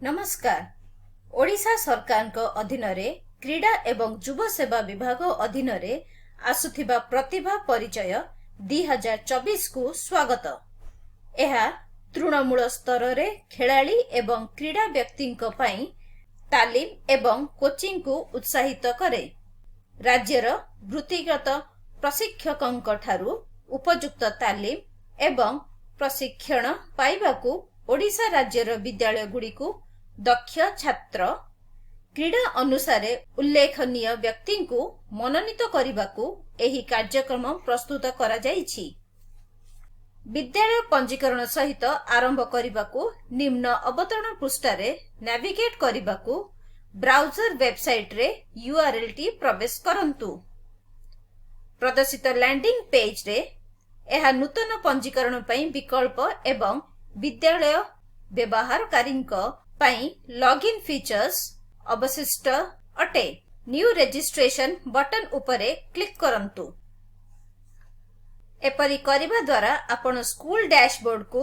ନମସ୍କାର। ଓଡ଼ିଶା ସରକାରଙ୍କ ଅଧୀନରେ କ୍ରୀଡ଼ା ଏବଂ ଯୁବ ସେବା ବିଭାଗ ଅଧୀନରେ ଆସୁଥିବା ପ୍ରତିଭା ପରିଚୟ 2024କୁ ସ୍ୱାଗତ। ଏହା ତୃଣମୂଳ ସ୍ତରରେ ଖେଳାଳି ଏବଂ କ୍ରୀଡ଼ା ବ୍ୟକ୍ତିଙ୍କ ପାଇଁ ତାଲିମ ଏବଂ କୋଚିଂକୁ ଉତ୍ସାହିତ କରେ। ରାଜ୍ୟର ବୃତ୍ତିଗତ ପ୍ରଶିକ୍ଷକଙ୍କ ଠାରୁ ଉପଯୁକ୍ତ ତାଲିମ ଏବଂ ପ୍ରଶିକ୍ଷଣ ପାଇବାକୁ ଓଡ଼ିଶା ରାଜ୍ୟର ବିଦ୍ୟାଳୟଗୁଡ଼ିକୁ ଦକ୍ଷ ଛାତ୍ର କ୍ରୀଡ଼ା ଅନୁସାରେ ଉଲ୍ଲେଖନୀୟ ବ୍ୟକ୍ତିଙ୍କୁ ମନୋନୀତ କରିବାକୁ ଏହି କାର୍ଯ୍ୟକ୍ରମ ପ୍ରସ୍ତୁତ କରାଯାଇଛି। ବିଦ୍ୟାଳୟ ପଞ୍ଜୀକରଣ ସହିତ ଆରମ୍ଭ କରିବାକୁ ନିମ୍ନ ଅବତରଣ ପୃଷ୍ଠାରେ ନାଭିଗେଟ୍ କରିବାକୁ ବ୍ରାଉଜର ୱେବସାଇଟରେ URL ଟି ପ୍ରବେଶ କରନ୍ତୁ। ପ୍ରଦର୍ଶିତ ଲ୍ୟାଣ୍ଡିଂ ପେଜରେ ଏହା ନୂତନ ପଞ୍ଜୀକରଣ ପାଇଁ ବିକଳ୍ପ ଏବଂ ବିଦ୍ୟାଳୟ ବ୍ୟବହାରକାରୀଙ୍କ ପାଇଁ ଲଗ୍ଇନ୍ ଫିଚର୍ସ ଅବଶିଷ୍ଟ ଅଟେ। ନ୍ୟୁ ରେଜିଷ୍ଟ୍ରେସନ ବଟନ ଉପରେ କ୍ଲିକ୍ କରନ୍ତୁ। ଏପରି କରିବା ଦ୍ୱାରା ଆପଣ ସ୍କୁଲ ଡ୍ୟାସବୋର୍ଡକୁ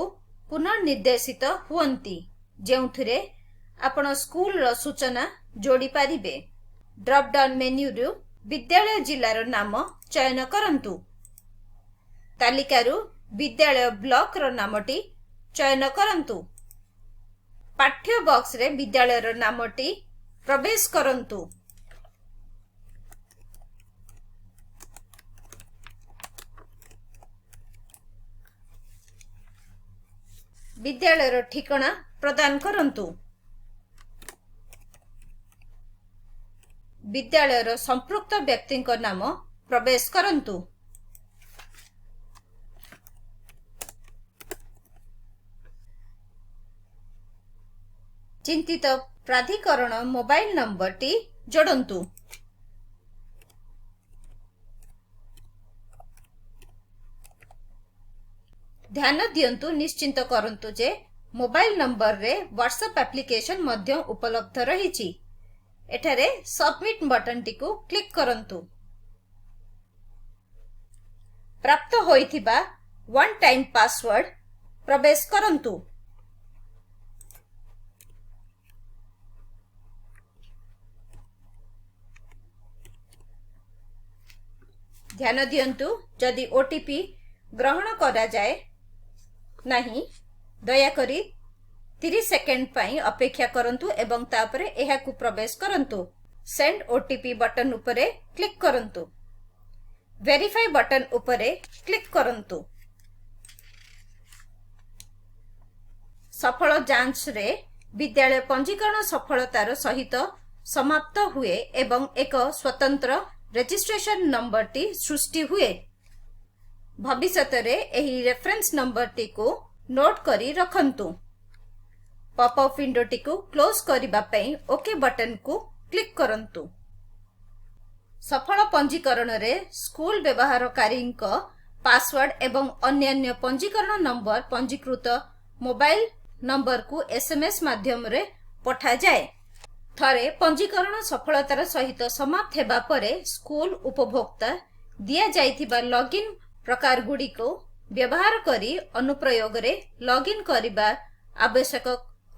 ପୁନର୍ନିର୍ଦ୍ଦେଶିତ ହୁଅନ୍ତି, ଯେଉଁଥିରେ ଆପଣ ସ୍କୁଲର ସୂଚନା ଯୋଡ଼ି ପାରିବେ। ଡ୍ରପ୍ ଡାଉନ୍ ମେନ୍ୟୁରୁ ବିଦ୍ୟାଳୟ ଜିଲ୍ଲାର ନାମ ଚୟନ କରନ୍ତୁ। ତାଲିକାରୁ ବିଦ୍ୟାଳୟ ବ୍ଲକର ନାମଟି ଚୟନ କରନ୍ତୁ। ପାଠ୍ୟ ବକ୍ସରେ ବିଦ୍ୟାଳୟର ନାମଟି ପ୍ରବେଶ କରନ୍ତୁ। ବିଦ୍ୟାଳୟର ଠିକଣା ପ୍ରଦାନ କରନ୍ତୁ। ବିଦ୍ୟାଳୟର ସମ୍ପୃକ୍ତ ବ୍ୟକ୍ତିଙ୍କ ନାମ ପ୍ରବେଶ କରନ୍ତୁ। ଚିନ୍ତିତ ପ୍ରାଧିକରଣ ମୋବାଇଲ ନମ୍ବରଟି ଯୋଡ଼ନ୍ତୁ। ଧ୍ୟାନ ଦିଅନ୍ତୁ, ନିଶ୍ଚିତ କରନ୍ତୁ ଯେ ମୋବାଇଲ ନମ୍ବରରେ ହ୍ୱାଟ୍ସଆପ୍ ଆପ୍ଲିକେସନ ମଧ୍ୟ ଉପଲବ୍ଧ ରହିଛି। ଏଠାରେ ସବମିଟ୍ ବଟନଟିକୁ କ୍ଲିକ୍ କରନ୍ତୁ। ପ୍ରାପ୍ତ ହୋଇଥିବା ୱାନ୍ ଟାଇମ୍ ପାସୱାର୍ଡ ପ୍ରବେଶ କରନ୍ତୁ। ଧ୍ୟାନ ଦିଅନ୍ତୁ, ଯଦି ଓଟିପି ଗ୍ରହଣ କରାଯାଏ ନାହିଁ, ଦୟାକରି 30 ସେକେଣ୍ଡ ପାଇଁ ଅପେକ୍ଷା କରନ୍ତୁ ଏବଂ ତାପରେ ଏହାକୁ ପ୍ରବେଶ କରନ୍ତୁ। ସେଣ୍ଡ ଓଟିପି ବଟନ ଉପରେ କ୍ଲିକ୍ କରନ୍ତୁ। ଭେରିଫାଇ ବଟନ ଉପରେ କ୍ଲିକ୍ କରନ୍ତୁ। ସଫଳ ଯାଞ୍ଚରେ ବିଦ୍ୟାଳୟ ପଞ୍ଜୀକରଣ ସଫଳତାର ସହିତ ସମାପ୍ତ ହୁଏ ଏବଂ ଏକ ସ୍ୱତନ୍ତ୍ର ରେଜିଷ୍ଟ୍ରେସନ ନମ୍ବରଟି ସୃଷ୍ଟି ହୁଏ। ଭବିଷ୍ୟତରେ ଏହି ରେଫରେନ୍ସ ନମ୍ବରଟିକୁ ନୋଟ୍ କରି ରଖନ୍ତୁ। ପପ୍ ୱିଣ୍ଡୋଟିକୁ କ୍ଲୋଜ୍ କରିବା ପାଇଁ ଓକେ ବଟନକୁ କ୍ଲିକ୍ କରନ୍ତୁ। ସଫଳ ପଞ୍ଜୀକରଣରେ ସ୍କୁଲ ବ୍ୟବହାରକାରୀଙ୍କ ପାସୱାର୍ଡ ଏବଂ ଅନ୍ୟାନ୍ୟ ପଞ୍ଜୀକରଣ ନମ୍ବର ପଞ୍ଜୀକୃତ ମୋବାଇଲ ନମ୍ବରକୁ ଏସ୍ଏମ୍ଏସ୍ ମାଧ୍ୟମରେ ପଠାଯାଏ। ଥରେ ପଞ୍ଜୀକରଣ ସଫଳତାର ସହିତ ସମାପ୍ତ ହେବା ପରେ, ସ୍କୁଲ ଉପଭୋକ୍ତା ଦିଆଯାଇଥିବା ଲଗ୍ଇନ୍ ପ୍ରକାରଗୁଡ଼ିକୁ ବ୍ୟବହାର କରି ଅନୁପ୍ରୟୋଗରେ ଲଗ୍ଇନ୍ କରିବା ଆବଶ୍ୟକ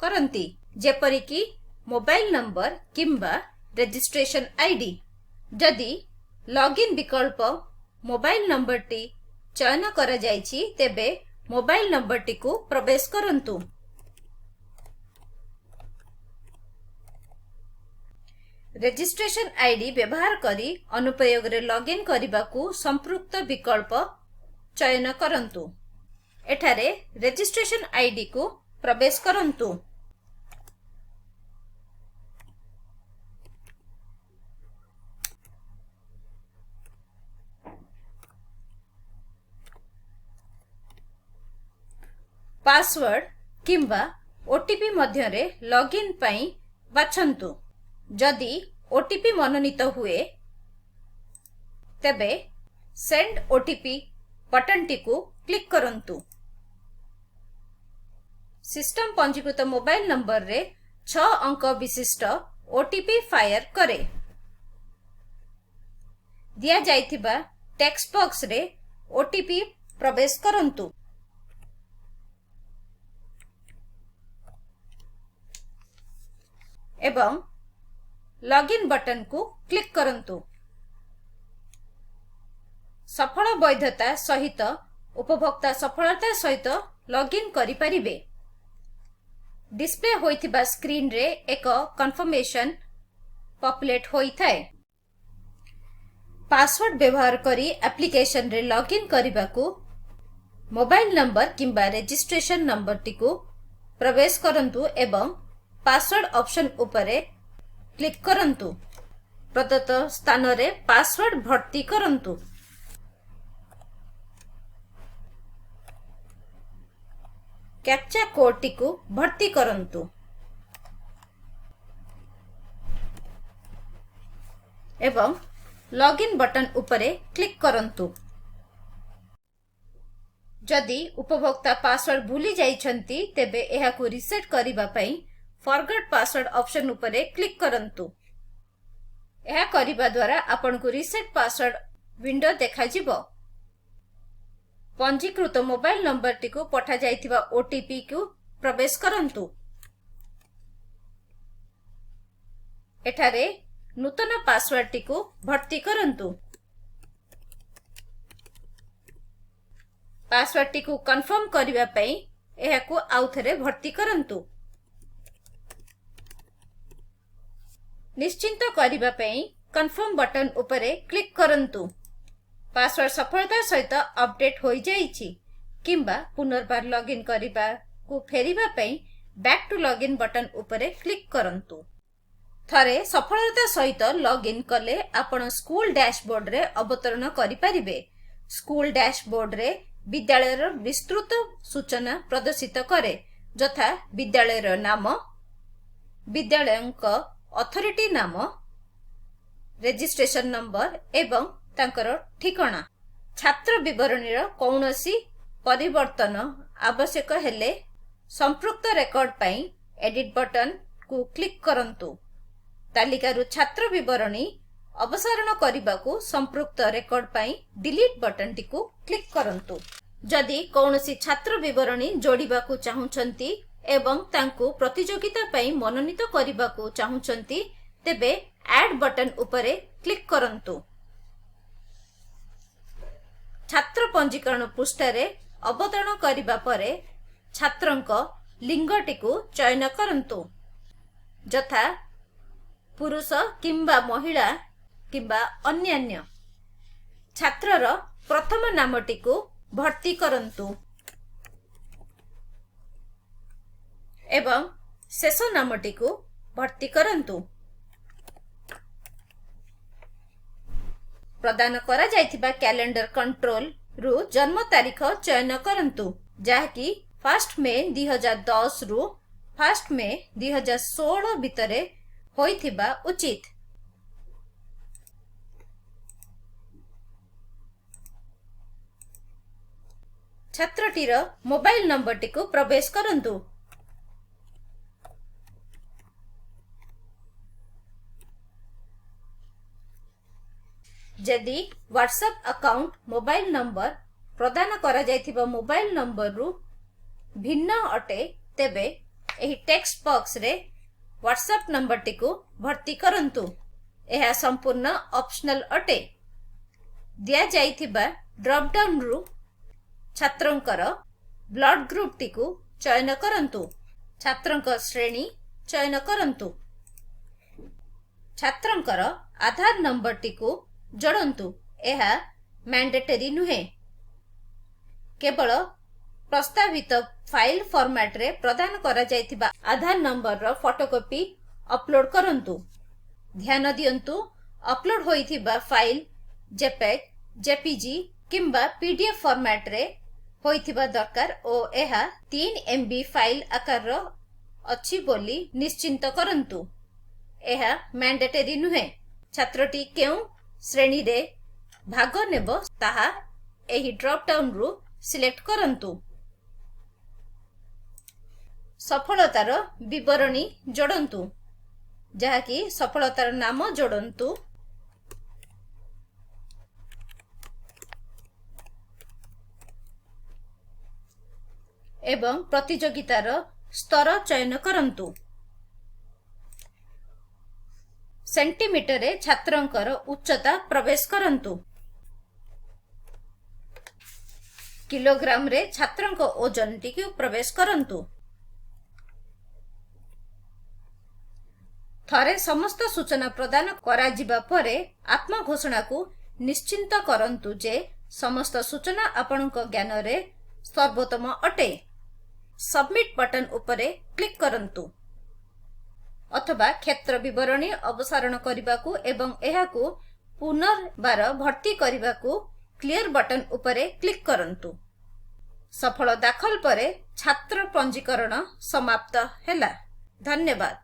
କରନ୍ତି, ଯେପରିକି ମୋବାଇଲ ନମ୍ବର କିମ୍ବା ରେଜିଷ୍ଟ୍ରେସନ ଆଇଡି। ଯଦି ଲଗ୍ଇନ୍ ବିକଳ୍ପ ମୋବାଇଲ ନମ୍ବରଟି ଚୟନ କରାଯାଇଛି, ତେବେ ମୋବାଇଲ ନମ୍ବରଟିକୁ ପ୍ରବେଶ କରନ୍ତୁ। ରେଜିଷ୍ଟ୍ରେସନ ଆଇଡି ବ୍ୟବହାର କରି ଅନୁପ୍ରୟୋଗରେ ଲଗ୍ଇନ୍ କରିବାକୁ ସମ୍ପୃକ୍ତ ବିକଳ୍ପ ଚୟନ କରନ୍ତୁ। ଏଠାରେ ରେଜିଷ୍ଟ୍ରେସନ ଆଇଡିକୁ ପ୍ରବେଶ କରନ୍ତୁ। ପାସୱାର୍ଡ କିମ୍ବା ଓଟିପି ମଧ୍ୟରେ ଲଗ୍ଇନ୍ ପାଇଁ ବାଛନ୍ତୁ। ଯଦି ଓଟିପି ମନୋନୀତ ହୁଏ, ତେବେ ସେଣ୍ଡ ଓଟିପି ବଟନଟିକୁ କ୍ଲିକ୍ କରନ୍ତୁ। ସିଷ୍ଟମ ପଞ୍ଜୀକୃତ ମୋବାଇଲ ନମ୍ବରରେ 6 ଅଙ୍କ ବିଶିଷ୍ଟ ଓଟିପି ଫାୟାର କରେ। ଦିଆଯାଇଥିବା ଟେକ୍ସଟ ବକ୍ସରେ ଓଟିପି ପ୍ରବେଶ କରନ୍ତୁ। ଏବଂ ଲଗ୍ଇନ୍ ବଟନକୁ କ୍ଲିକ୍ କରନ୍ତୁ। ସଫଳ ବୈଧତା ସହିତ ଉପଭୋକ୍ତା ସଫଳତା ସହିତ ଲଗ୍ଇନ୍ କରିପାରିବେ। ଡିସପ୍ଲେ ହୋଇଥିବା ସ୍କ୍ରିନରେ ଏକ କନଫର୍ମେସନ୍ ପପୁଲେଟ୍ ହୋଇଥାଏ। ପାସୱାର୍ଡ ବ୍ୟବହାର କରି ଆପ୍ଲିକେସନରେ ଲଗ୍ଇନ୍ କରିବାକୁ ମୋବାଇଲ ନମ୍ବର କିମ୍ବା ରେଜିଷ୍ଟ୍ରେସନ ନମ୍ବରଟିକୁ ପ୍ରବେଶ କରନ୍ତୁ ଏବଂ ପାସୱାର୍ଡ ଅପସନ୍ ଉପରେ କ୍ଲିକ୍ କରନ୍ତୁ। ପ୍ରଦତ୍ତ ସ୍ଥାନରେ ପାସୱାର୍ଡ ଭର୍ତ୍ତି କରନ୍ତୁ। କ୍ୟାପଚା କୋଡ୍ଟିକୁ ଭର୍ତ୍ତି କରନ୍ତୁ ଏବଂ ଲଗ୍ଇନ୍ ବଟନ ଉପରେ କ୍ଲିକ୍ କରନ୍ତୁ। ଯଦି ଉପଭୋକ୍ତା ପାସୱାର୍ଡ ଭୁଲି ଯାଇଛନ୍ତି, ତେବେ ଏହାକୁ ରିସେଟ୍ କରିବା ପାଇଁ ଫରଗଟ୍ ପାସୱାର୍ଡ ଅପସନ୍ ଉପରେ କ୍ଲିକ୍ କରନ୍ତୁ। ଏହା କରିବା ଦ୍ୱାରା ଆପଣଙ୍କୁ ରିସେଟ୍ ପାସୱାର୍ଡ ୱିଣ୍ଡୋ ଦେଖାଯିବ। ପଞ୍ଜୀକୃତ ମୋବାଇଲ ନମ୍ବରଟିକୁ ପଠାଯାଇଥିବା ଓଟିପିକୁ ପ୍ରବେଶ କରନ୍ତୁ। ଏଠାରେ ନୂତନ ପାସୱାର୍ଡଟିକୁ ଭର୍ତ୍ତି କରନ୍ତୁ। ପାସୱାର୍ଡଟିକୁ କନଫର୍ମ କରିବା ପାଇଁ ଏହାକୁ ଆଉଥରେ ଭର୍ତ୍ତି କରନ୍ତୁ। ନିଶ୍ଚିନ୍ତ କରିବା ପାଇଁ କନଫର୍ମ ବଟନ ଉପରେ କ୍ଲିକ୍ କରନ୍ତୁ। ପାସୱାର୍ଡ ସଫଳତାର ସହିତ ଅପଡେଟ୍ ହୋଇଯାଇଛି କିମ୍ବା ପୁନର୍ବାର ଲଗ୍ଇନ୍ କରିବାକୁ ଫେରିବା ପାଇଁ ବ୍ୟାକ୍ ଟୁ ଲଗ୍ଇନ୍ ବଟନ ଉପରେ କ୍ଲିକ୍ କରନ୍ତୁ। ଥରେ ସଫଳତା ସହିତ ଲଗ୍ଇନ୍ କଲେ ଆପଣ ସ୍କୁଲ ଡ୍ୟାସବୋର୍ଡରେ ଅବତରଣ କରିପାରିବେ। ସ୍କୁଲ ଡ୍ୟାସବୋର୍ଡରେ ବିଦ୍ୟାଳୟର ବିସ୍ତୃତ ସୂଚନା ପ୍ରଦର୍ଶିତ କରେ, ଯଥା ବିଦ୍ୟାଳୟର ନାମ, ବିଦ୍ୟାଳୟଙ୍କ ଅଥରିଟି ନାମ, ରେଜିଷ୍ଟ୍ରେସନ ନମ୍ବର ଏବଂ ତାଙ୍କର ଠିକଣା। ଛାତ୍ର ବିବରଣୀର କୌଣସି ପରିବର୍ତ୍ତନ ଆବଶ୍ୟକ ହେଲେ ସମ୍ପୃକ୍ତ ରେକର୍ଡ ପାଇଁ ଏଡିଟ୍ ବଟନକୁ କ୍ଲିକ୍ କରନ୍ତୁ। ତାଲିକାରୁ ଛାତ୍ର ବିବରଣୀ ଅପସାରଣ କରିବାକୁ ସମ୍ପୃକ୍ତ ରେକର୍ଡ ପାଇଁ ଡିଲିଟ୍ ବଟନଟିକୁ କ୍ଲିକ୍ କରନ୍ତୁ। ଯଦି କୌଣସି ଛାତ୍ର ବିବରଣୀ ଯୋଡ଼ିବାକୁ ଚାହୁଁଛନ୍ତି ଏବଂ ତାଙ୍କୁ ପ୍ରତିଯୋଗିତା ପାଇଁ ମନୋନୀତ କରିବାକୁ ଚାହୁଁଛନ୍ତି, ତେବେ ଆଡ୍ ବଟନ ଉପରେ କ୍ଲିକ୍ କରନ୍ତୁ। ଛାତ୍ର ପଞ୍ଜୀକରଣ ପୃଷ୍ଠାରେ ଅବତରଣ କରିବା ପରେ ଛାତ୍ରଙ୍କ ଲିଙ୍ଗଟିକୁ ଚୟନ କରନ୍ତୁ, ଯଥା ପୁରୁଷ କିମ୍ବା ମହିଳା କିମ୍ବା ଅନ୍ୟାନ୍ୟ। ଛାତ୍ରର ପ୍ରଥମ ନାମଟିକୁ ଭର୍ତ୍ତି କରନ୍ତୁ ଏବଂ ଶେଷ ନାମଟିକୁ ଭର୍ତ୍ତି କରନ୍ତୁ। ପ୍ରଦାନ କରାଯାଇଥିବା କ୍ୟାଲେଣ୍ଡର କଣ୍ଟ୍ରୋଲରୁ ଜନ୍ମ ତାରିଖ ଚୟନ କରନ୍ତୁ, ଯାହାକି 1 ମେ 2010ରୁ 1 ମେ 2016 ଭିତରେ ହୋଇଥିବା ଉଚିତ। ଛାତ୍ରଟିର ମୋବାଇଲ ନମ୍ବରଟିକୁ ପ୍ରବେଶ କରନ୍ତୁ। ଯଦି ହ୍ୱାଟ୍ସଆପ୍ ଆକାଉଣ୍ଟ ମୋବାଇଲ ନମ୍ବର ପ୍ରଦାନ କରାଯାଇଥିବା ମୋବାଇଲ ନମ୍ବରରୁ ଭିନ୍ନ ଅଟେ, ତେବେ ଏହି ଟେକ୍ସଟ ବକ୍ସରେ ହ୍ୱାଟ୍ସଆପ୍ ନମ୍ବରଟିକୁ ଭର୍ତ୍ତି କରନ୍ତୁ। ଏହା ସମ୍ପୂର୍ଣ୍ଣ ଅପସନାଲ ଅଟେ। ଦିଆଯାଇଥିବା ଡ୍ରପଡାଉନରୁ ଛାତ୍ରଙ୍କର ବ୍ଲଡ ଗ୍ରୁପଟିକୁ ଚୟନ କରନ୍ତୁ। ଛାତ୍ରଙ୍କ ଶ୍ରେଣୀ ଚୟନ କରନ୍ତୁ। ଛାତ୍ରଙ୍କର ଆଧାର ନମ୍ବରଟିକୁ ଯୋଡ଼ନ୍ତୁ। ଏହା ମ୍ୟାଣ୍ଡେଟରୀ ନୁହେଁ। କେବଳ ପ୍ରସ୍ତାବିତ ଫାଇଲ ଫର୍ମାଟରେ ପ୍ରଦାନ କରାଯାଇଥିବା ଆଧାର ନମ୍ବରର ଫଟୋକପି ଅପଲୋଡ କରନ୍ତୁ। ଧ୍ୟାନ ଦିଅନ୍ତୁ, ଅପଲୋଡ ହୋଇଥିବା ଫାଇଲ ଜେପେଗ୍, ଜେପିଜି କିମ୍ବା ପିଡିଏଫ୍ ଫର୍ମାଟରେ ହୋଇଥିବା ଦରକାର ଓ ଏହା 3 ଏମ୍ବି ଫାଇଲ ଆକାରର ଅଛି ବୋଲି ନିଶ୍ଚିନ୍ତ କରନ୍ତୁ। ଏହା ମ୍ୟାଣ୍ଡେଟରୀ ନୁହେଁ। ଛାତ୍ରଟି କେଉଁ ଶ୍ରେଣୀରେ ଭାଗ ନେବ, ତାହା ଏହି ଡ୍ରପଡାଉନରୁ ସିଲେକ୍ଟ କରନ୍ତୁ। ସଫଳତାର ବିବରଣୀ ଯୋଡ଼ନ୍ତୁ, ଯାହାକି ସଫଳତାର ନାମ ଯୋଡ଼ନ୍ତୁ ଏବଂ ପ୍ରତିଯୋଗିତାର ସ୍ତର ଚୟନ କରନ୍ତୁ। ସେଣ୍ଟିମିଟରରେ ଛାତ୍ରଙ୍କର ଉଚ୍ଚତା ପ୍ରବେଶ କରନ୍ତୁ। କିଲୋଗ୍ରାମରେ ଛାତ୍ରଙ୍କ ଓଜନଟିକୁ ପ୍ରବେଶ କରନ୍ତୁ। ଥରେ ସମସ୍ତ ସୂଚନା ପ୍ରଦାନ କରାଯିବା ପରେ, ଆତ୍ମଘୋଷଣାକୁ ନିଶ୍ଚିତ କରନ୍ତୁ ଯେ ସମସ୍ତ ସୂଚନା ଆପଣଙ୍କ ଜ୍ଞାନରେ ସର୍ବୋତ୍ତମ ଅଟେ। ସବମିଟ୍ ବଟନ୍ ଉପରେ କ୍ଲିକ୍ କରନ୍ତୁ ଅଥବା କ୍ଷେତ୍ର ବିବରଣୀ ଅପସାରଣ କରିବାକୁ ଏବଂ ଏହାକୁ ପୁନର୍ବାର ଭର୍ତ୍ତି କରିବାକୁ କ୍ଲିୟର ବଟନ୍ ଉପରେ କ୍ଲିକ୍ କରନ୍ତୁ। ସଫଳ ଦାଖଲ ପରେ ଛାତ୍ର ପଞ୍ଜୀକରଣ ସମାପ୍ତ ହେଲା। ଧନ୍ୟବାଦ।